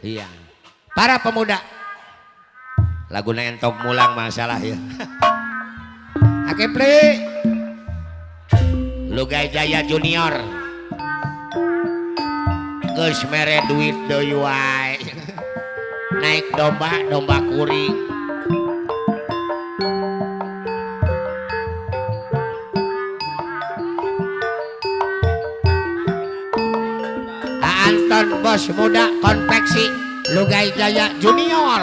Iya. Para pemuda. Laguna entok mulang masalah ya. Akepli. Lugai Jaya Junior. Geus mere duit deui wae. Naik domba, domba kuring. Anton bos muda konveksi Lugai Jaya Junior.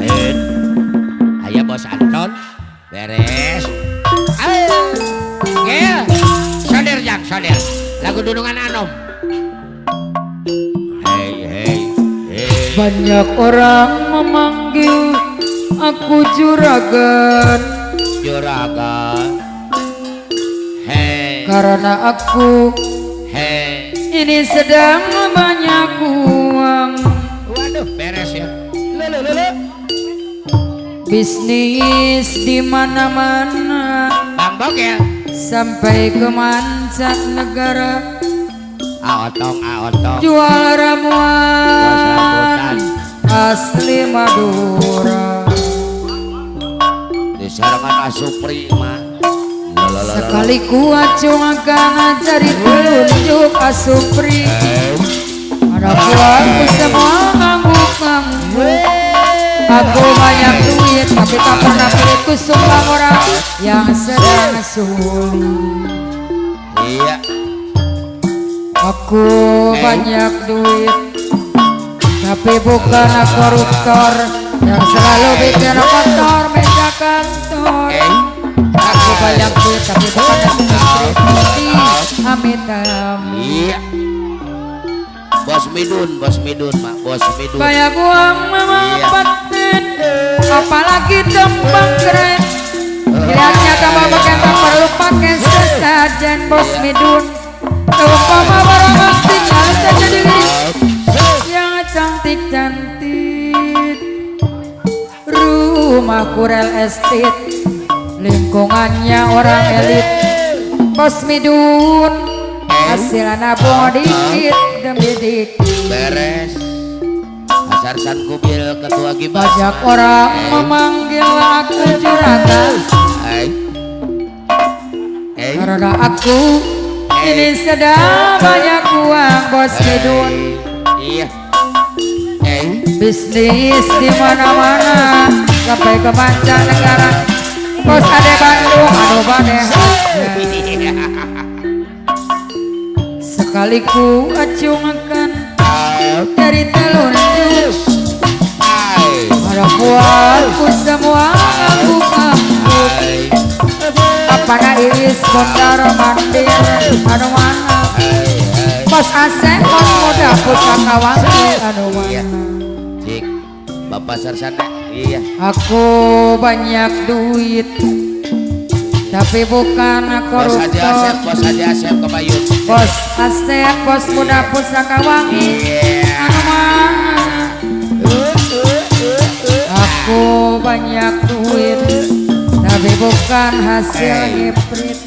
Hen. Aya bos Anton beres. Ayo. Gel. Soder jang soder. Lagu Dunungan Anom. Hey hey hey. Banyak orang memanggil aku juragan. Juragan. Hey. Karena aku hey. Ini sedang banyak uang. Waduh, beres ya. Lele lele. Bisnis di mana-mana. Bang Bogel. Sampai ke mancanegara. Aotong aotong. Jual ramuan asli Madura. Di sarangan Asupri mah. Sekali ku acungkan jari telunjuk Asupri. Anak buahku semua ngangguk-ngangguk. Aku banyak duit tapi tak pernah pelit, ku sumbang orang yang sedang sulit. Iya. Aku banyak duit tapi bukan koruptor yang selalu bikin kotor meja kantor. Aku banyak duit tapi bukan aku istri putih. Amit amit. Iya. Bos Midun mak, bos Midun. Banyak uang memang paten, apalagi tembang keren. Dilihatnya tambah pakai tak perlu pakai sesajen bos Midun. Umpama barang tinggal saja diri yang cantik-cantik. Rumahku real estate, lingkungannya orang elit. Bos Midun hasil nabung dikit demi dikit. Beres. Pasar Sankubil ketua Gibas. Banyak orang memanggil aku juragan. Karena aku ini sedang banyak uang bos Midun. Iya. Bisnis di mana-mana sampai ke mancanegara. Bos Ade Bandung, aduh bade. Sekali ku acungkan dari telunjuk, anak buahku semua ngangguk-ngangguk. Apana iris bondar mandir anu mana. Bos Asep, bos muda pusaka wangi anu mana. Cik, Bapak Sarsana. Iya. Aku banyak duit tapi bukan koruptor. Bos Haji Asep kebayun. Bos Asep, bos muda pusaka wangi anu mana. Aku banyak duit tapi bukan hasil ngiprit.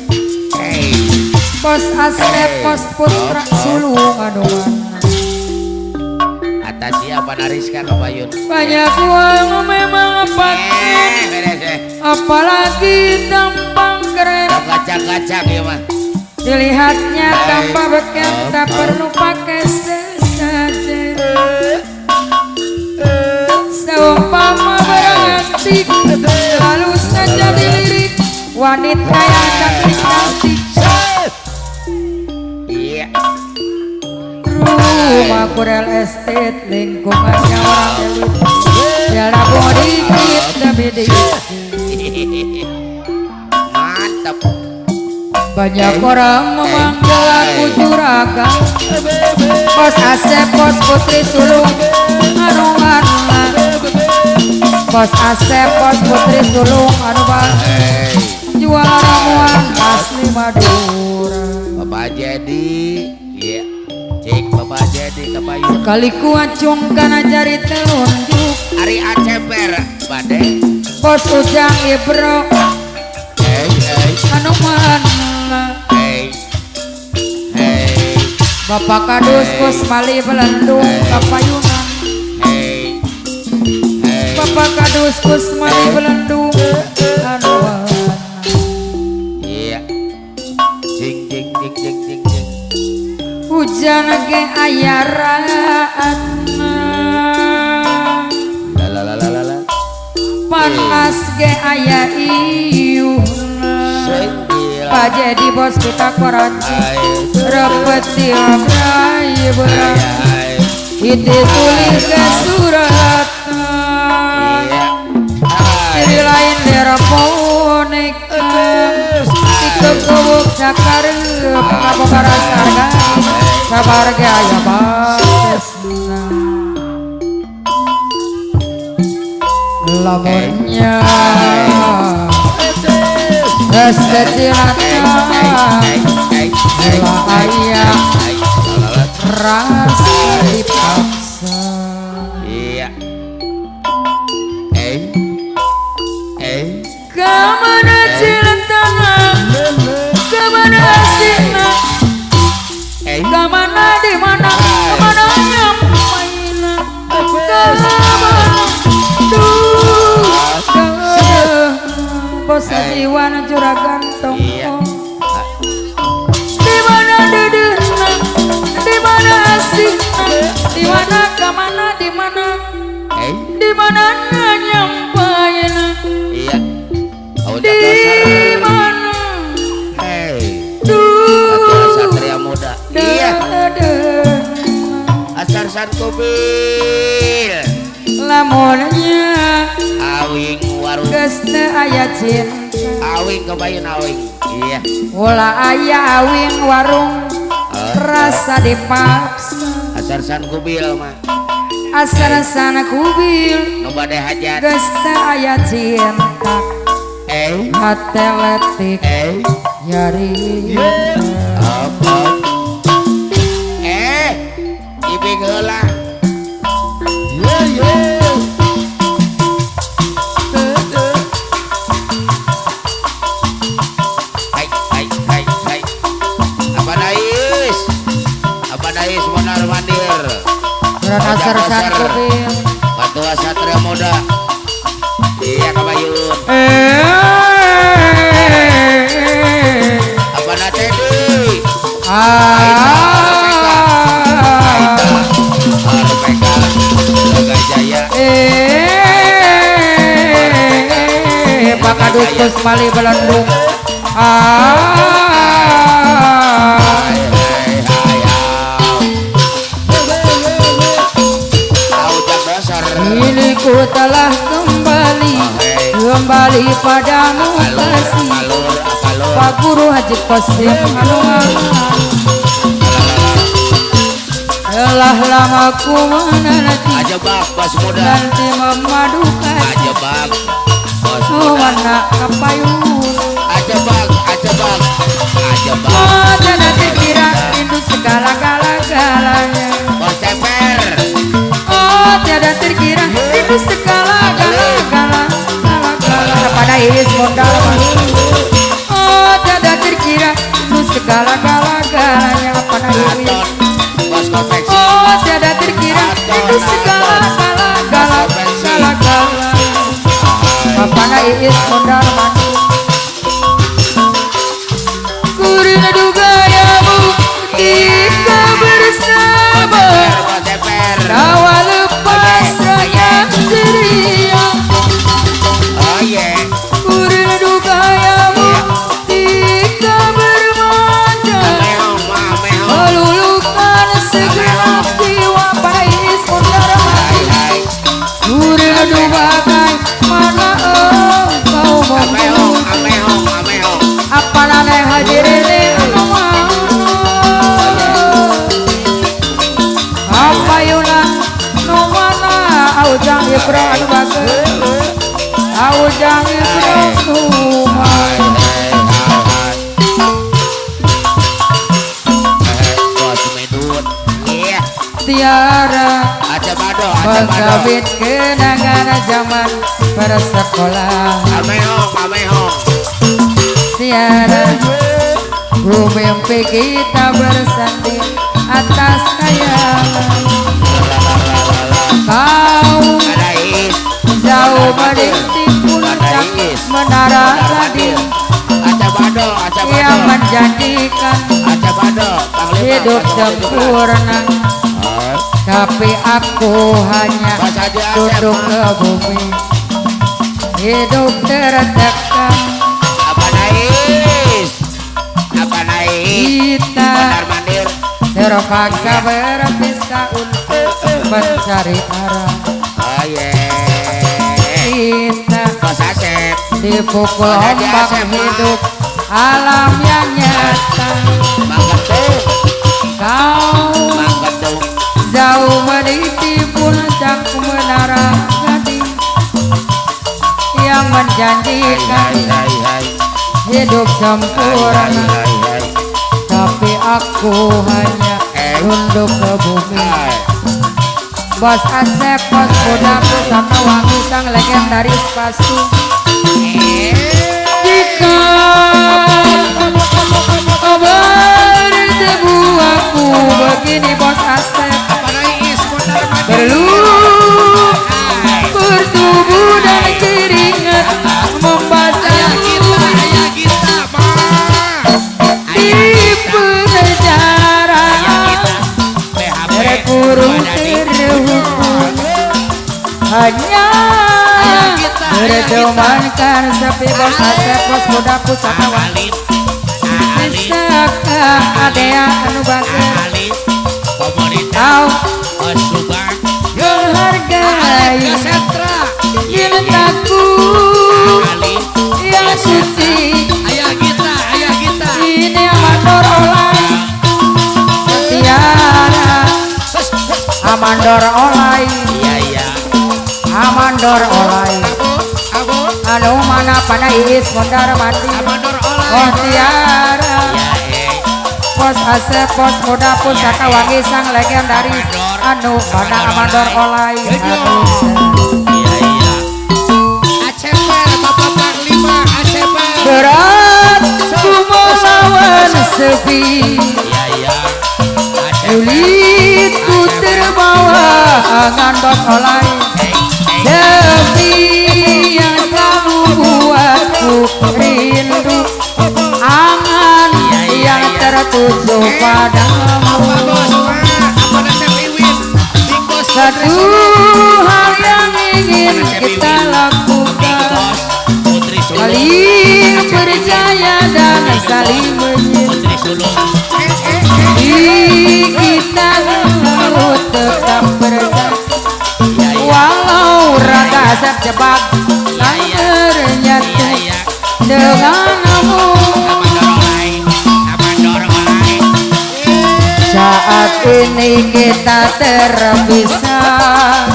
Bos Asep, bos putra sulung anu mana. Atas siapa nariskan kebayun. Banyak uang memang paten, apalagi tampang keren. Kacang-kacang ya mah. Dilihatnya tanpa beken, tak perlu pakai sesajen. Seumpama berantik, selalu saja dilirik wanita yang cantik-cantik. Iya. Rumahku real estate, lingkungannya orang elit. Ya nabung dikit demi dikit. Mantap. Banyak orang memanggil aku juragan. Bos Asep, bos putri sulung anu mana. Bos Asep, bos putri sulung anu mana. Jual ramuan asli Madura. Bapak Jadi, iya. Cik Bapak Jadi kebayun. Sekali ku acungkan jari telunjuk. Ari Aceper bade. Bos Ujang Ibro anu mana. Bapak Kadus Kusmali Belendung kapayunan. Bapak Kadus Kusmali Belendung anu. Iya. Jing jing jing jing jing jing. Hujan ge aya raatna. La la la la la. Panas ge aya iuhna. Pajedi bos kita koraci repeti abrai berat. Iti tulis ke suratna. Ciri lain deraponeka. Tikekewuk sakareup kabogara sarga. Sabar ge aya batesna. Lamunnya geus kecilana ulah aya rasa dipaksa. Iya. Kamana cilentana, kamana asina, kamana di mana, kamana nyampaina, kamana duh bos jiwana juragan tongkong. Di mana dedeuna, di mana asina, di mana kamana, di mana, di mana nyampaina. Iya. Di mana? Duh, satria muda. Iya. Asar san kubil. Lamunnya awing warung. Geus teu aya cinta. Awing kebayun awing. Iya. Ulah aya awing warung. Rasa dipaksa. Asar san kubil mah. Asar san kubil. Nu bade hajat. Geus teu aya cinta. Hate letik nyari. Ibing heula. Hai hai hai hai. Apa dais? Apa dais mondar mandir. Asar san kubil. Ketua Satria Muda. Iya kabayun. Apa nate di? Aita, Lega Jaya. Pak Kadus Kusmali Belendung. Ini ku telah kembali, kembali padamu kasih. Pak Guru Haji Kosim anu telah lama ku menanti. Ajebak bos muda. Nanti memadu kasih. Ajebak bos muda. Suwana kapayun. Ajebak, ajebak, ajebak. Oh, tiada terkira rindu segala gala-galanya. Bos ceper. Oh, tiada terkira rindu segala gala-gala. Gala-gala pada is modal. Oh, tiada terkira rindu segala gala-galanya pada is. Oh, tiada terkira rindu segala gala-gala. Gala-gala. Pada is modal madu. Kurindu gayamu ketika bersama. Tawa lepas sayang ceria. Kurindu gayamu ketika bermanja. Melulukan segenap jiwa pais mundar. Kurindu bagaimana engkau memilih. Apalah hadirine anu apa yuna nu mana aujang ibro anu bager aujang ibro nu mana. Tiara mengkawin kenangan zaman bersekolah. Tiara ku mimpi kita bersanding atas kayangan. Kau jauh meniti puncak menara gading yang menjadikan hidup sempurna, tapi aku hanya duduk ke bumi, hidup tertekan. Kita terpaksa berpisah untuk mencari arah. Kita dipukul ombak hidup alam yang nyata. Kau jauh meniti puncak menara gading yang menjanjikan hidup sempurna, tapi aku hanya tunduk ke bumi. Bos Asep, bos Budak Pusaka Wangi, sang legendaris pasu. Jika bertemu aku begini bos Asep, berlumur tubuh dan keringat membasahi di penjara, terkurung terhukum, hanya bertemankan sepi. Bos Asep, bos Budak Pusaka Wangi, bisakah ada anu bager kau menghargai cintaku yang suci. Ini Amandor Olai Tiara, Amandor Olai, Amandor Olai, anu mana panais mondar mandi. Oh Tiara, Bos Asep, bos Muda Pusaka Wangi, sang legendaris anu mana Amandor Olai. Berat ku melawan sepi, sulit ku terbawa angan bos Olai. Sepi yang selalu buatku rindu, angan yang tertuju padamu. Satu hal yang ingin kita lakukan, saling percaya dan saling mencintai. Kita harus tetap bersama, walau raga asap jebak tak ternyata denganmu. Saat ini kita terpisah,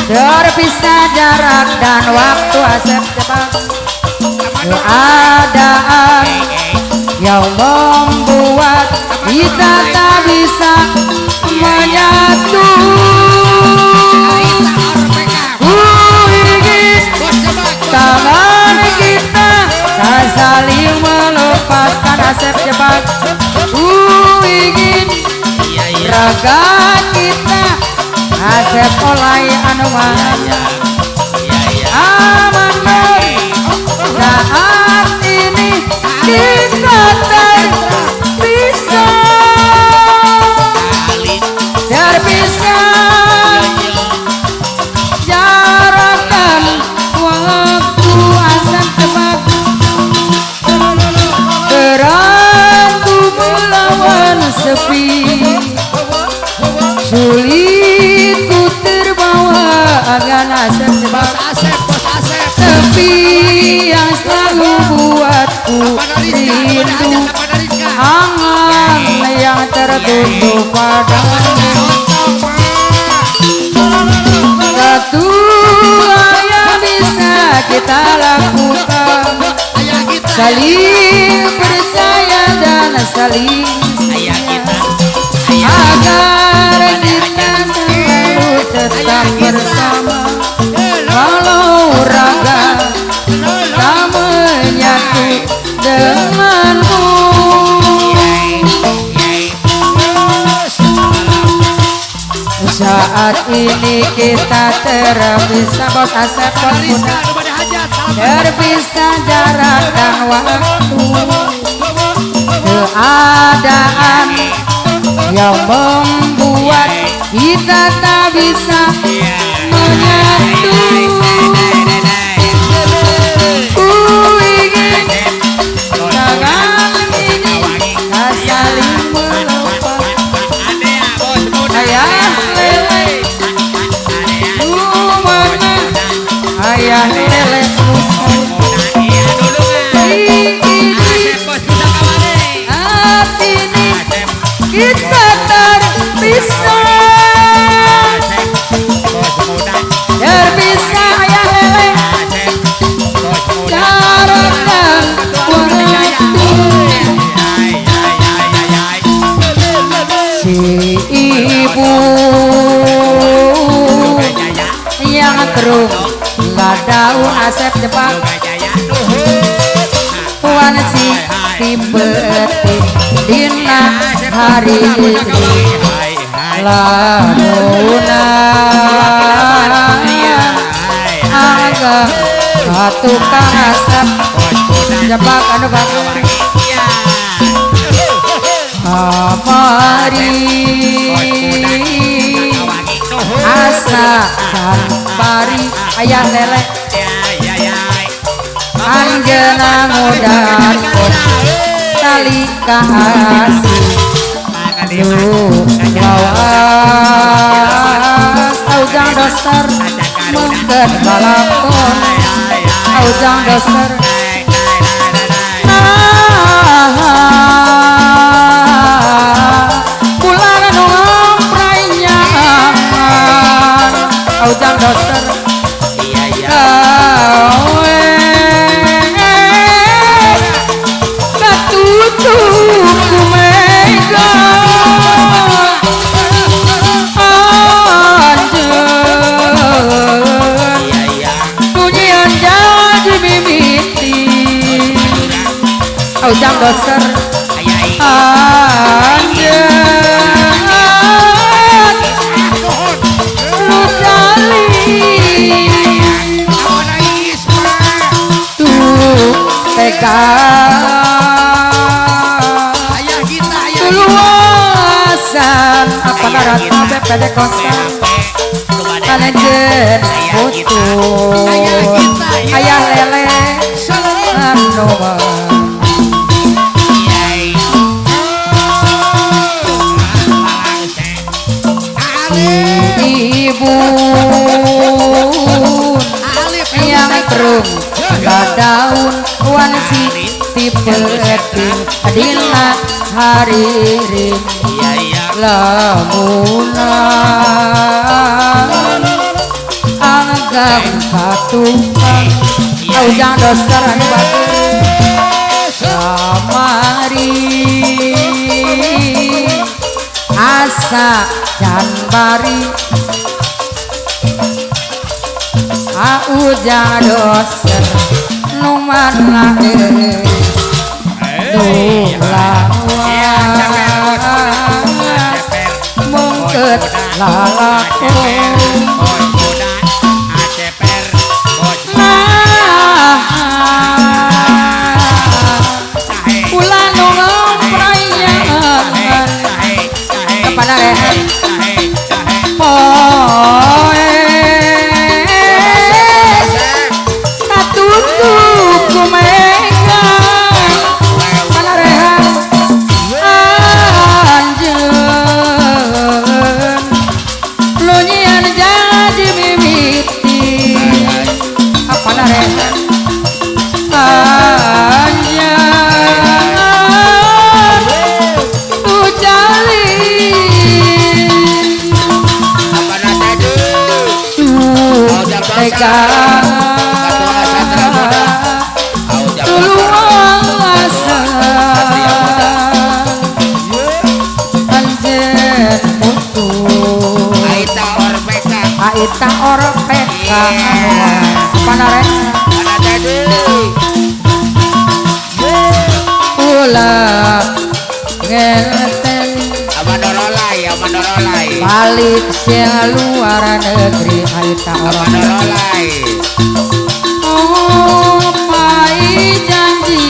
terpisah jarak dan waktu asap jebak. Keadaan yang membuat kita tak bisa menyatu. Ku ingin tangan kita tak saling melepaskan asap jebak. Ku ingin raga kita asep olai anu aman. Saat ini kita terpisah, terpisah jarak dan waktu asap jebak. Berat ku melawan sepi, sulit ku terbawa agan asap jebak. Sepi yang selalu buatku rindu, angan yang tertuju padamu. Satu hal yang bisa kita lakukan, saling percaya dan saling setia, agar kita selalu tetap bersama. Walau raga tak menyatu denganmu. Saat ini kita terpisah bos Asep bos muda, terpisah jarak dan waktu, keadaan yang membuat kita tak bisa menyatu. Ku ingin tangan ini tak saling melepas. Ayah lele, lumana, ayah lele saat ini kita terpisah, terpisah ayah lele, jarak dan waktu. Si ibu yang kerung lah daun Asep Jepang, wan si tipe dina hari lamuna agak tukang Asep Jepang anu bagus kamari asa sanbari ayah lele anjeuna ngudan tali kasih lu lawas aujang doster mengket balakon aujang doster bulan nu ngompray nyaman aujang doster gawe katutup ku mega anjeun pujian jadi mimiti aujang doser anjeun nu jali tuh tega tuluasan apa rata BPD kosan kalenjen putus ayah lele anu ibu yang kerung daun wanci tipe dina haririn lamuna anggap patukang aujang doster anu bagus kamari asa janbari aujang doster nu mana lawas mungket lalakon nah ulah nu ngomprayan kepada leher poe katutup ku mega panarehan anjeun lunyian jadi mimiti panarehan anjeun ujali tega tuluasan anjeun mutu aita orpeka panarehan ulah ngelten Abadorola ya Mandorolai. Balik sia luar negeri aita orang Mandorolai. Oh pai janji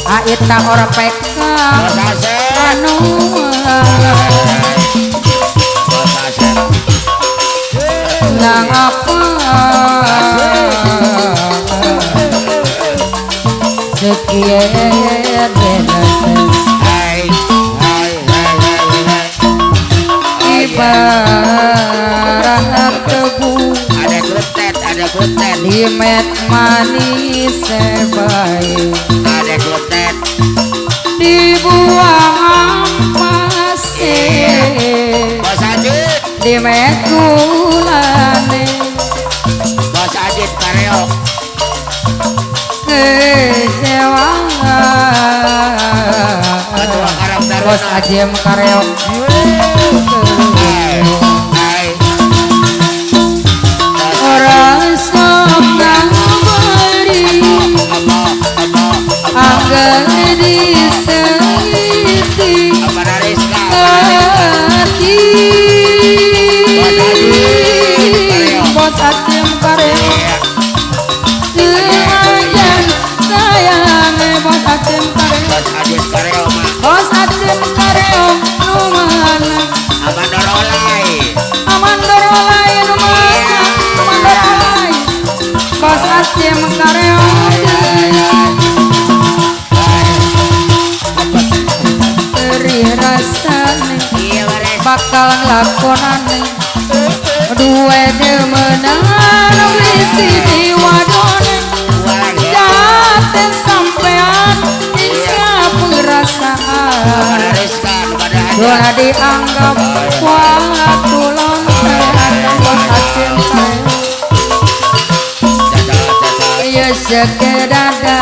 aita orang PK anu nang apa sekian ibarat tebu ada grutet, ada grutet limet manis sebaik ada grutet dibuang pasir Bos Ajit limet gulane Bos Ajit kareo kecewa Ketua Karang Taruna Bos Ajit kareo angger disengiti hati bos Acem kareo sayang sayang bos Acem kareo Bos Acem kareo bos Acem kareo nu mana Amandorolai Amandorolai nu mana Amandorolai bos Acem kareo rasane bakal nglakonane duwe demenan wis diwadone jaten sampean ing perasaan ora dianggap waktu lontar bos Acem kareo ya sekedada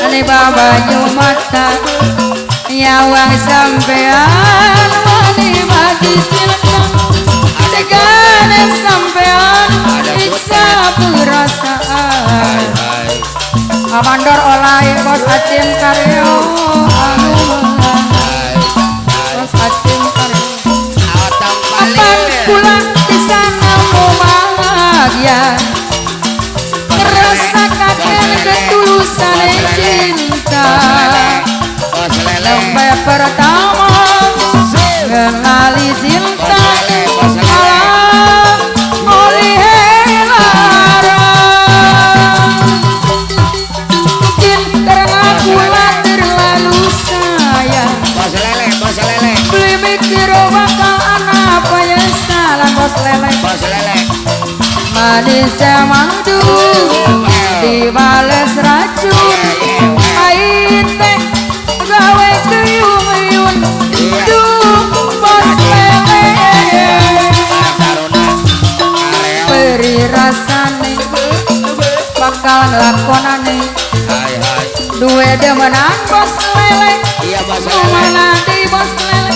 ane babanyu mata nyawang sampean wani bagi cinta segane sampean bisa perasaan Amandor olai bos Acem kareo anu bos Acem kareo kapan kula bisa nemu bahagia rasakan ketulusan cinta sampai pertama kenali cinta alam oleh lara mungkin karena kula terlalu sayang bos lele bos lele beli mikir bakal apa yang salah bos lele bos lele manis madu dibales racun pahit teh gawe keyung-yun duh bos lele beri rasane bakal nglakonane duwe demenan bos lele iya bos nu lele mana deui bos lele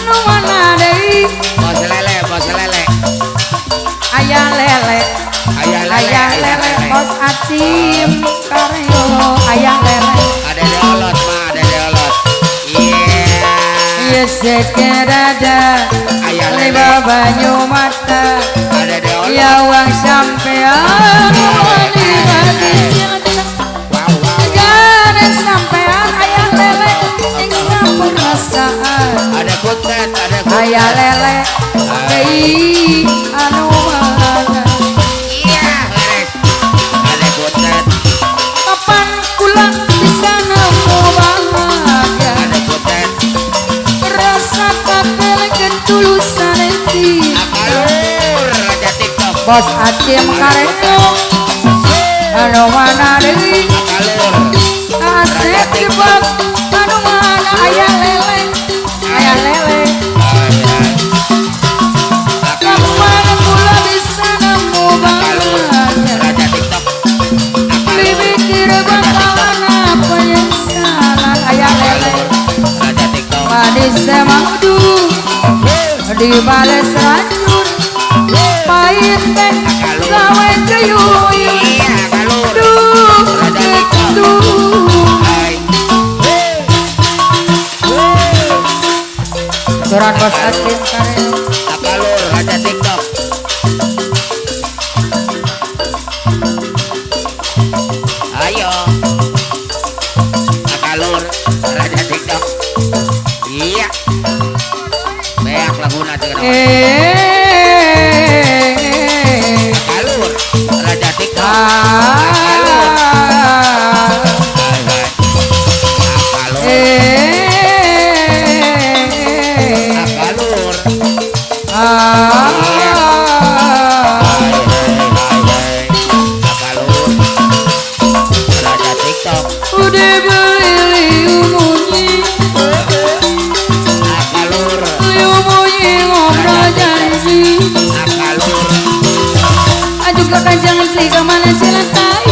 nu mana deui bos lele bos lele ayah lele ayah lele ayah lele bos Acim kareo ayah lele ada deolot ma ada deolot iya sekedada ayah lele banyu mata ada deolot ya wang sampean wani bagi cinta segane sampean ayah lele ing perasaan ada kuntet ada kuntet ayah lele deui anu mana iya beres ada kuntet kapan kula bisa nemu bahagia ada kuntet rasakan ketulusan cinta akalur raja TikTok bos Acem kareo anu mana deui akalur asep jebak anu mana ayah lele ayah lele kapan kula bisa nemu bahagia raja TikTok beli mikir bakalan apa yang salah ayah lele raja TikTok manis madu dibales racun pahit teh gawe keyuyun duh gitu Aturan bos Akim Karel. Akalur raja TikTok. Ayo. Akalur raja TikTok. Iya. Beak laguna teh. Akalur raja TikTok. Akalur. Akalur. Akalur. Raja TikTok. Udah beli liu munyi. Akalur. Liu munyi ngobrol janji. Akalur. Ajuk ke kanjeng sih kemana cilantai.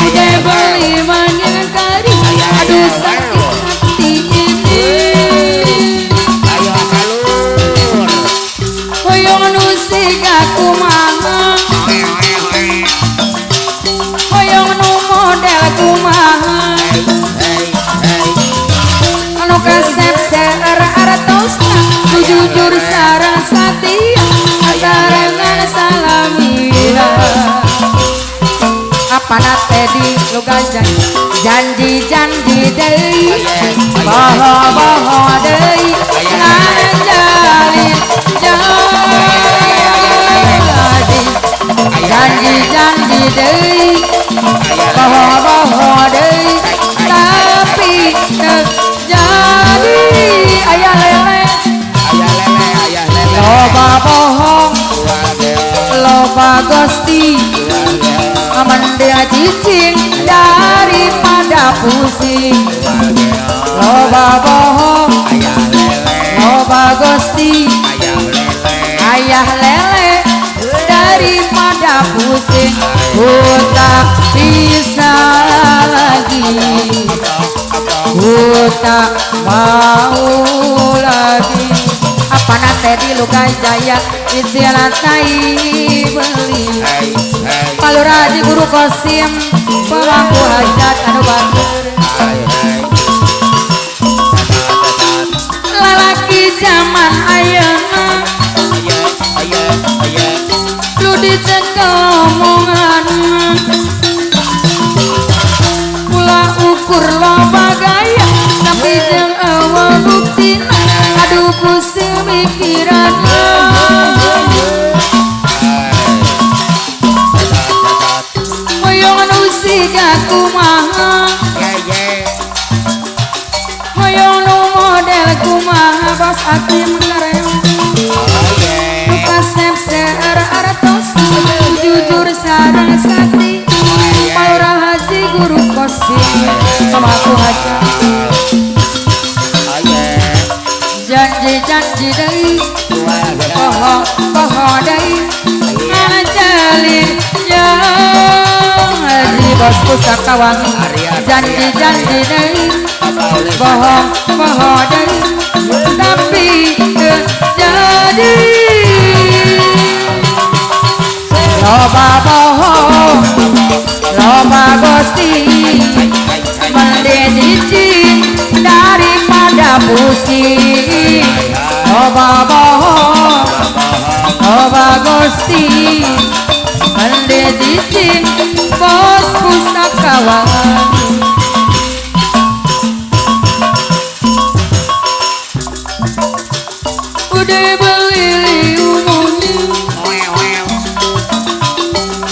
Udah beli mandian kari. Aduh sakit hati ini. Ayo akalur. Hoyong nusik aku mah. Hoyong nu model kumaha. Anu kasep seer artosna. Nu jujur sareng satia. Sarengan salamina. Apana teh lu ganjan janji janji deui. Boho boho deui. Ngajalin jadi. Janji janji deui. Boho boho deui. Tapi terjadi. Ayah lele. Ayah lele, ayah lele. Loba bohong, loba gosti. Aman dia cicing daripada pusing. Loba bohong, loba gosti. Ayah lele daripada pusing. Ku tak bisa lagi. Ku tak mau lagi. Apa nate di lukai jaya istilah tai beli. Paluraji guru Kosim pemangku hajat anu batur. Lalaki zaman ayeuna lu dicekel omongan. Ulah ukur loba gaya tapi jeung eueuh buktina. Aduh pusing mikiran. Hoyong nu siga kumaha. Hoyong nu model kumaha bos Akim Karel. Nu kasep seer artos. Jujur sareng sati. Palurah haji guru Kosim pemangku hajat. Janji janji deui. Boho boho deui. Ngajalin janji bos pusaka wangi. Janji janji deui. Bohong boho deui. Tapi terjadi. Loba bohong, loba gosti. Mending cicing daripada pusing. Loba bohong, loba gosti. Mending cicing bos pusaka wangi. Udah beli liu munyi.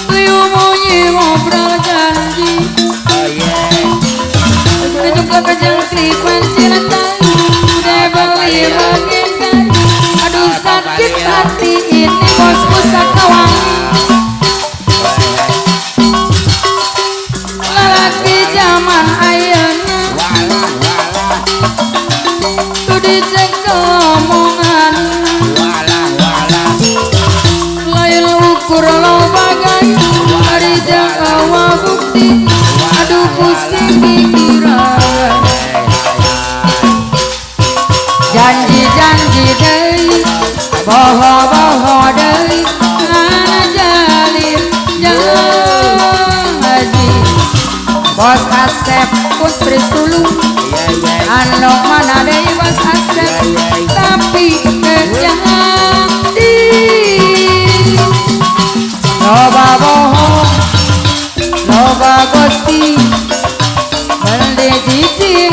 Liu munyi ngobrol janji. Kejuka kejang kripan cilantai. Udah beli bagian. Aduh sakit hati ini bos pusaka wangi. Lalaki zaman ayeuna tuh dicekel omongan. Lain ukur loba gaya ari jeung eueuh bukti. Aduh pusing pikiran. Janji janji deui. Boho boho deui. Ngajalin janji bos Asep putri sulung. Anu mana deui bos Asep tapi Kosti mende cicing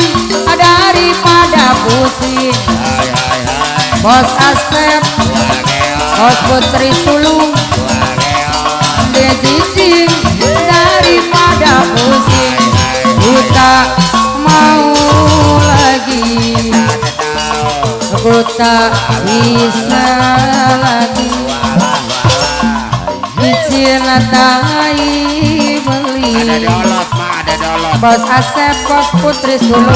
daripada pusing. Bos Asep, Bos Putri Sulung, mende cicing daripada pusing. Ku tak mau lagi, ku tak bisa lagi dicintai beli. Ada dolot ma, ada dolot. Bos Asep, Bos Putri Sulung.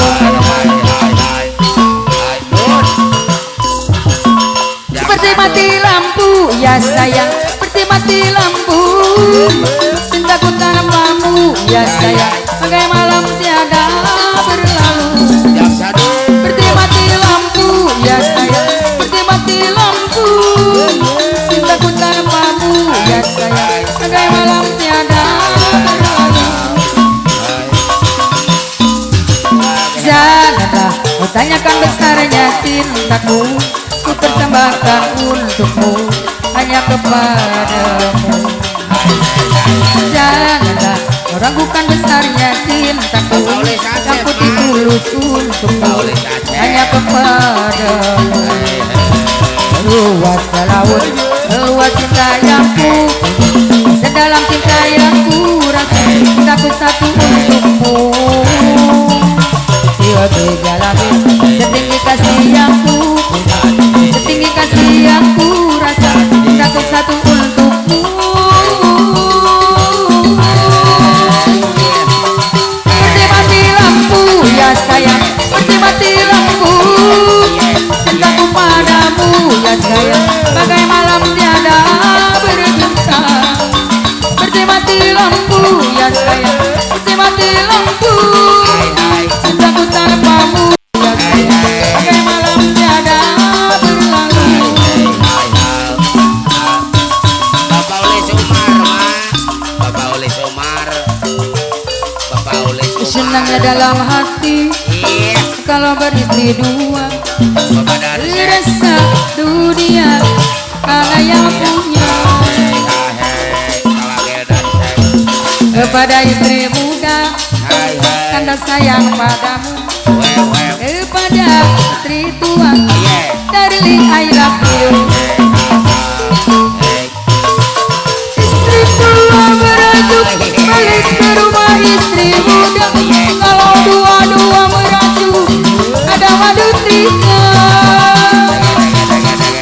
Seperti mati lampu ya sayang, seperti mati lampu cintaku tanpamu ya sayang, bagai malam tiada berlalu. Seperti mati lampu ya sayang, seperti mati lampu cintaku tanpamu ya sayang, bagai malam tiada berlalu. Janganlah kau tanyakan besarnya cintaku, ku persembahkan untukmu, hanya kepadamu. Janganlah kau ragukan besarnya cintaku, yang putih tulus untukmu, hanya kepadamu. Luas laut, luas cinta yang ku, sedalam cinta yang ku rasa, cintaku satu untukmu. Tiga langit, setinggi kasih yang ku, setinggi kasih yang ku rasa, cintaku satu untukmu. Seperti mati lampu ya sayang, seperti mati lampu cintaku padamu ya sayang, bagai malam tiada berbintang. Seperti mati lampu ya sayang, seperti mati lampu cintaku tanpamu ya sayang, bagai malam tiada berlalu. Bapak Ulis Umar ma, Bapak Ulis Umar, Bapak Ulis Umar. Senangnya dalam hati kalau beristri dua, rasa dunia ala yang punya. Kepada istri muda tanda sayang padamu, kepada istri tua darling I love you. Istri tua merajuk balik ke rumah istri muda, kalau dua-dua merajuk ada madu tiga.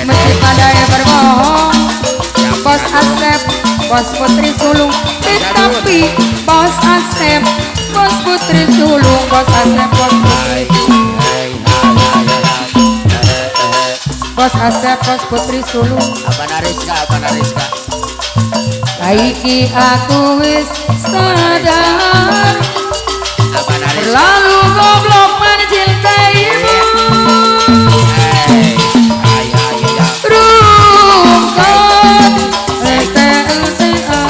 Mesti pandai berbohong Bos Asep, Bos Putri Sulung, tetapi Bos Asep, Bos Putri Sulung, Bos Asep, Bos Putri, Bos Asep, Bos Putri Sulung. Apa nariska, apa nariska? Saiki aku wis sadar, terlalu goblok mencintaimu. Rungkad STLTA,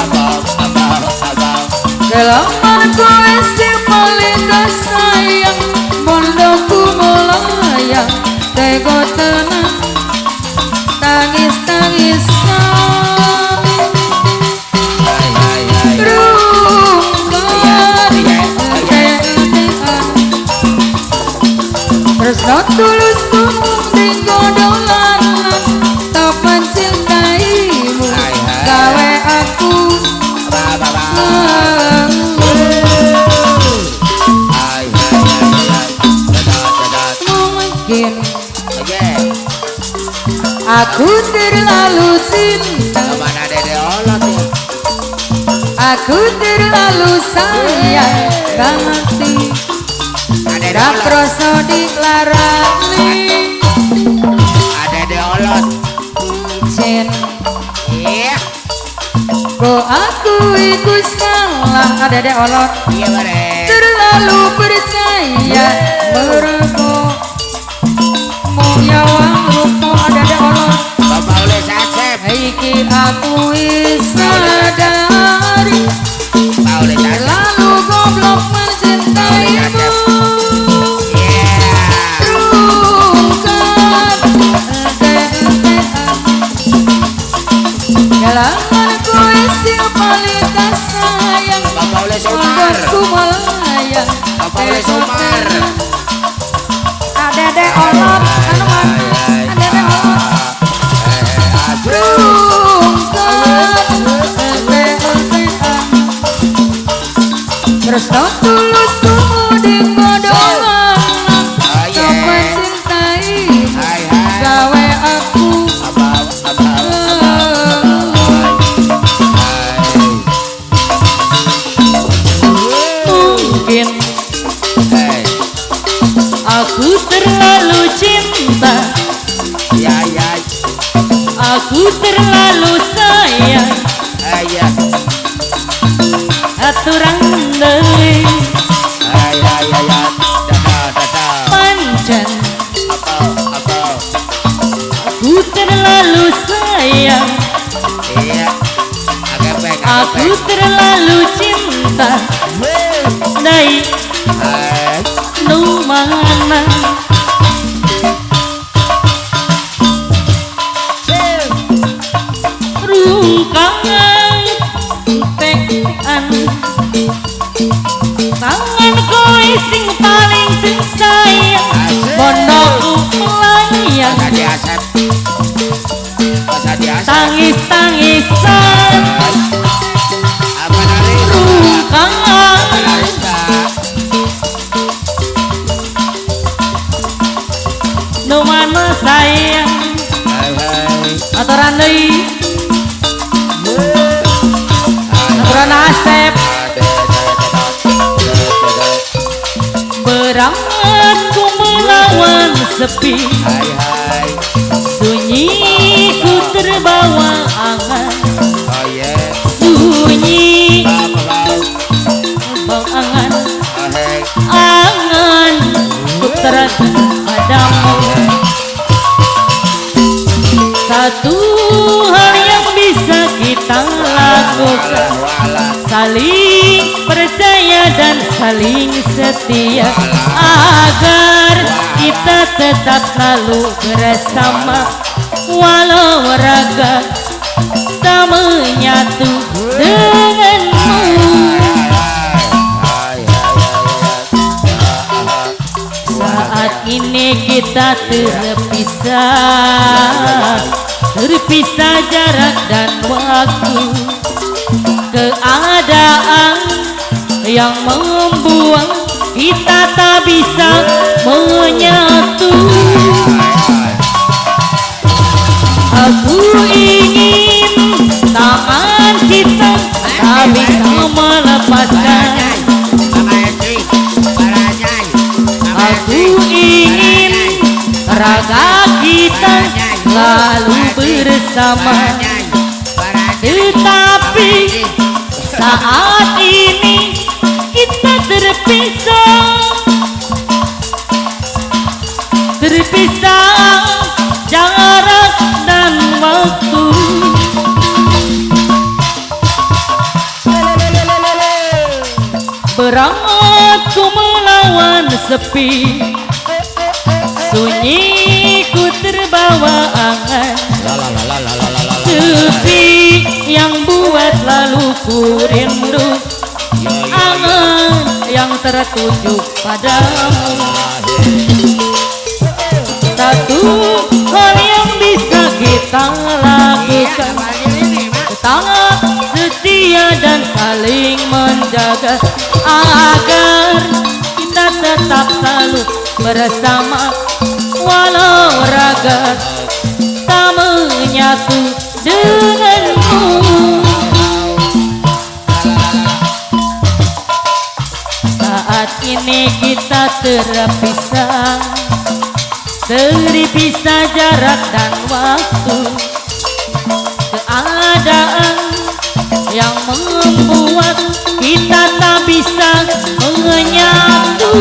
kelamanku isi paling tersayang, bondoku melayang, tego tenang, tangis-tangisan. Rungkad STLTA, tresno tulus tumung dinggo dolanan, tak mencintaimu gawe aku. Mungkin aku terlalu cinta, aku terlalu sayang, gak ngerti dak kroso dilarani. Cin, kok aku iku salah, ada olot. Terlalu percaya mergo mau nyawang rupo ada olot. Bapak Ulis Asep, iki aku wis sadar, terlalu goblok mencintaimu. Rungkad STLTA, kelamanku isi kecil paling tak sayang. Bapak oleh Somar. Aku melayang. Bapak oleh Somar. Adede olot anu mana? Adede olot. Rungkat ente-entean. Terus tulus tumudi kodongan. Tak mencintai gawe aku. Mungkin aku terlalu cinta, aku terlalu sayang. Aturan deui pancen aku terlalu sayang, aku terlalu cinta. Dai nu mana rungkangan tekan tangan kowe sing paling sing sayang. Bonoku melayang tangis-tangisan rungkangan nu mana sayang. Aturan deui aturan Asep. Berat ku melawan sepi, sunyi ku terbawa angan. Sunyi bau angan, angan ku terasa padamu. Satu hal yang bisa kita lakukan, saling percaya dan saling setia, agar kita tetap selalu bersama. Walau raga tak menyatu denganmu. Saat ini kita terpisah, terpisah jarak dan waktu. Keadaan yang membuat kita tak bisa menyatu. Aku ingin tangan kita tak bisa melepaskan. Aku ingin raga kita lalu bersama. Tetapi saat ini kita terpisah, terpisah jarak dan waktu. Berat ku melawan sepi, sunyi ku terbawa angan. Sepi yang buat lalu ku rindu, angan yang tertuju padamu. Satu hal yang bisa kita lakukan, tetap setia dan saling menjaga, agar kita tetap selalu bersama. Walau raga tak menyatu denganmu. Saat ini kita terpisah, terpisah jarak dan waktu. Keadaan yang membuat kita tak bisa menyatu.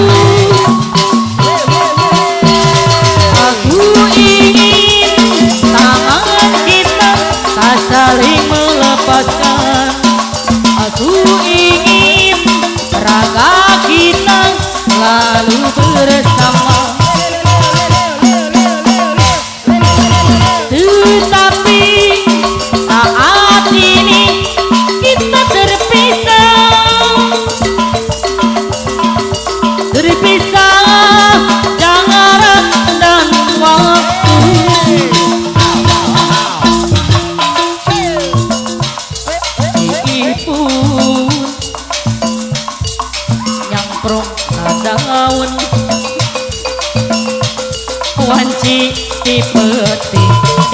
Aku ingin tangan kita tak saling melepaskan. Aku ingin raga kita selalu bersama. Tetapi saat ini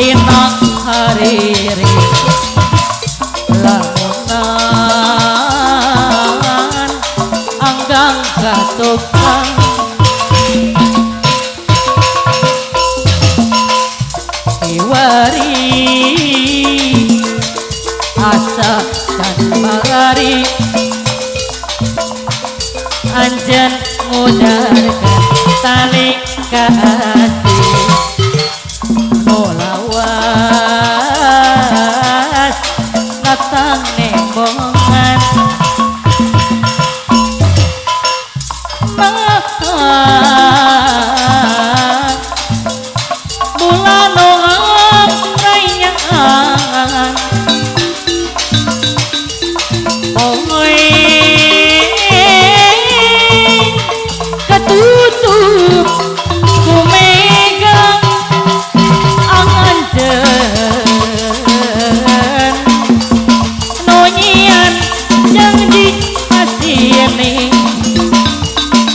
dina hariri lamunan anggang katukang kiwari asa can balari anjen ngudarkeun tali kasih nu lawas natang nembongan bulan rayaan oi ketutup ku megang anjeun nonyian janji asine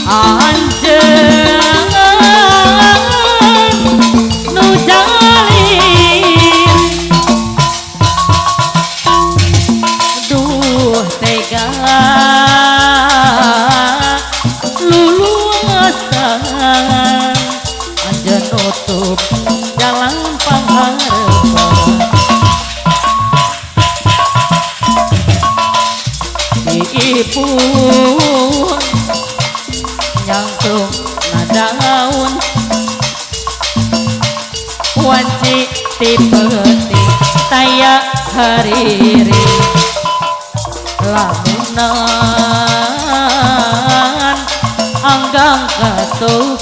anjeun nu jalin duh tega luluasan anjeun nutup jalan pangharepan diipun nyangkrung nadaun wanci ti peuting taya hariri lamunan anggang katukang